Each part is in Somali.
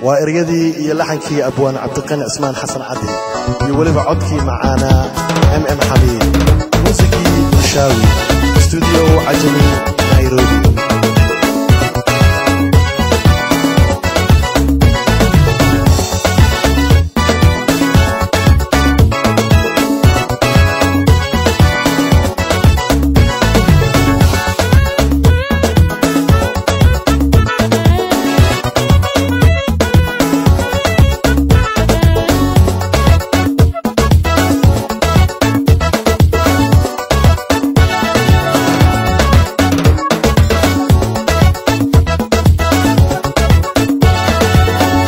Waa ereyadii iyo laxankii abwaan Cabdiqani Cismaan Xasan Caddi iyo weliba codkii macaanaa M M Xabiib, muusikii Bulshaawi, studio Cajami, Nairobi.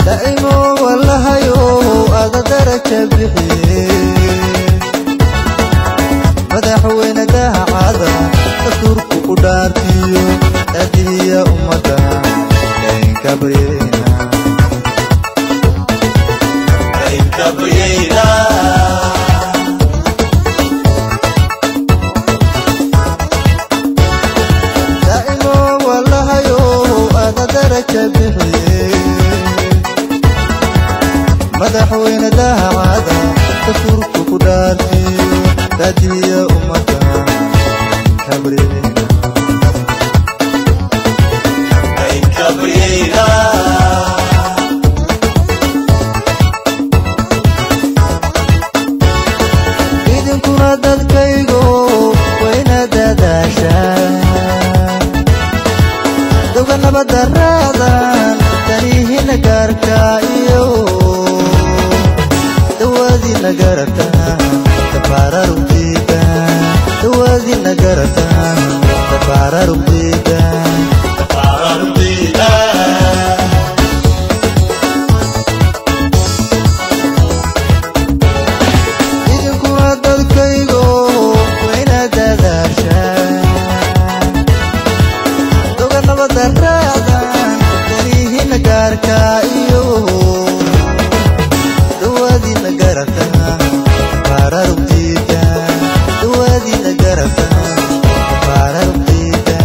Daa'imo wallahayo ada daraja bixiye, madaxweyne daacada, dastuurku ku dhaartiyo, daadihiya ummadda daynka baryayna. Daa'imo wallahayo ada daraja bixiye, madaxweyne daacada, dastuurku ku dhaartiyo, daadihiya ummadda daynka baryayna. Idinkuna dadkaygo wayna dadaashaa, doga nabadda raadan, daniihina gaarka iyo dawaadiina garataan, tafaararugdiida, dawaadiina garataan, tafaararugdiida. Idinkuna dadkaygo wayna dadaashaa, doga nabadda raadan, daniihina gaarka iyo dawaadiina garataan, tafaararugdiida, dawaadiina garataan, tafaararugdiida.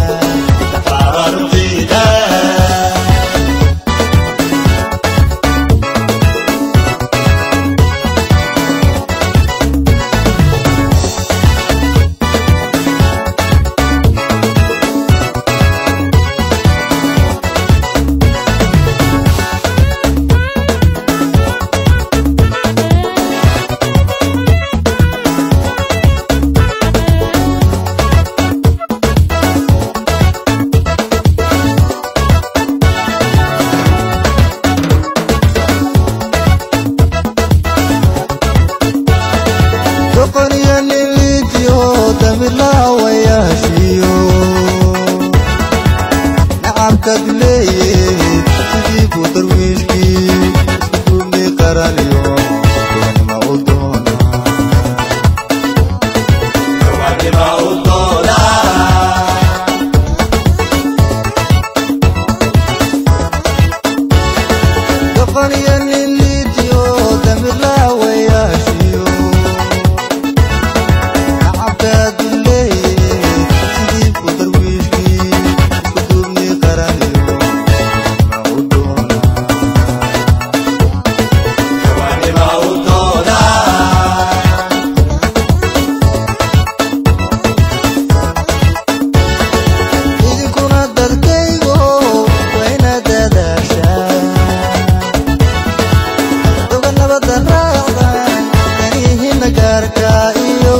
Doqoniyo nin liitiyo damilaawayaashiyo nacabka duleeye, sidii buu darwiishkii isku duubni qaraniyo gobanima u doona. Doqoniyo nin liitiyo damilaawayaashiyo nacabka duleeye, sidii buu darwiishkii isku duubni qaraniyo gobanima u doona. Idinkuna dadkaygo wayna dadaashaa, doga nabadda raacdan, daniihina gaarka iyo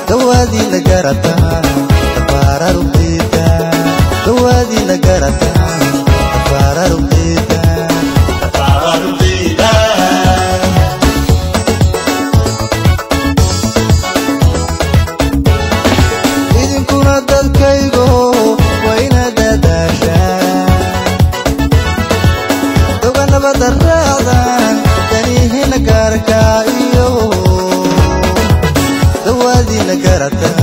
dawaadiina garataan, tafaararugdiida, dawaadiina garataan, tafaararugdiida. Idinkuna dadkaygo wayna dadaashaa, doga nabadda raacdan, daniihina gaarka iyo dawaadiina garataan.